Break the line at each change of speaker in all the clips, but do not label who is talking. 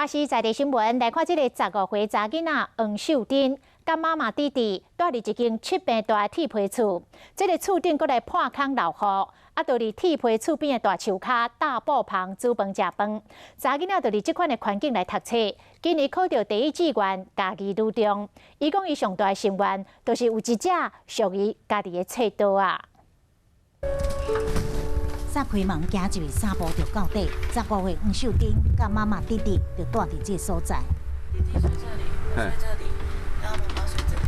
巴西在地新聞來看，這個15歲查囡仔黃秀珍，佮媽媽弟弟蹛佇一間7坪大的鐵皮厝，這個厝頂閣來破空落雨，啊，就佇鐵皮厝邊的大樹跤搭布棚煮飯食飯。查囡仔就佇這款的環境來讀冊，今年考著第一志願嘉義女中。伊講伊上大的心願，就是有一隻屬於家己的冊桌仔。
閂開門，行入去三步就到底。15歲黃秀珍佮媽媽弟弟就蹛佇這個所在。
弟弟睡這裡，我睡這裡，然後媽媽睡這裡。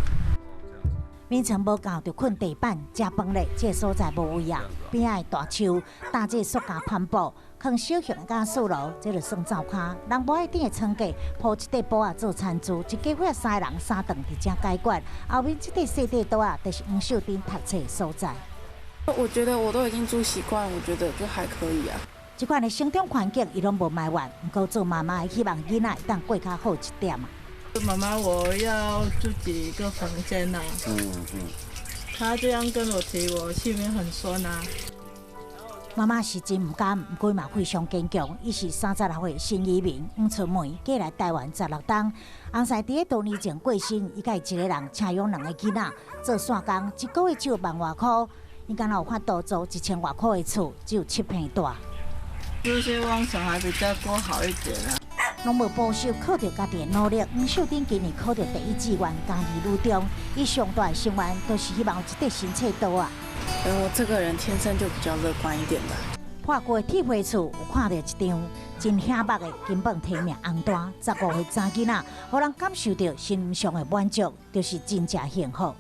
眠床無夠，就睏地板。食飯咧，這個所在無位啊。邊仔的大樹搭這個塑膠帆布，囥小型的瓦斯爐，這就算灶跤。人無愛頂的床架，鋪一塊布仔做餐具，一家伙三個人三頓佇遮解決。後面這塊細塊桌仔，就是黃秀珍讀冊的所在。
我覺得我都已經住習慣，我覺得就還可以啊。
這款的成長環境，伊攏無埋怨，毋過做媽媽的希望囡仔會當過較好一點啊。
媽媽，我要自己一個房間啊。他這樣跟我提，我心裡面很酸啊。
媽媽是真毋甘，毋過嘛非常堅強。伊是36歲新移民黃春梅，過來台灣16冬。翁婿佇咧多年前過身，伊家己一個人請養兩個囡仔，做散工，一個月只有萬外箍。伊敢若有法度租1000外箍的厝，只有7坪大。
就希望小孩比較過好一點啊。
攏無保守，靠著家己的努力。黃秀珍今年考著第一志願嘉義女中，伊上大的心願就是希望有一塊新冊桌仔。
我這個人天生就比較樂觀一點吧。
破舊的鐵皮厝，有看著一張真醒目的金榜題名紅單，15歲查囡仔，予人感受著心上的滿足，就是真正幸福。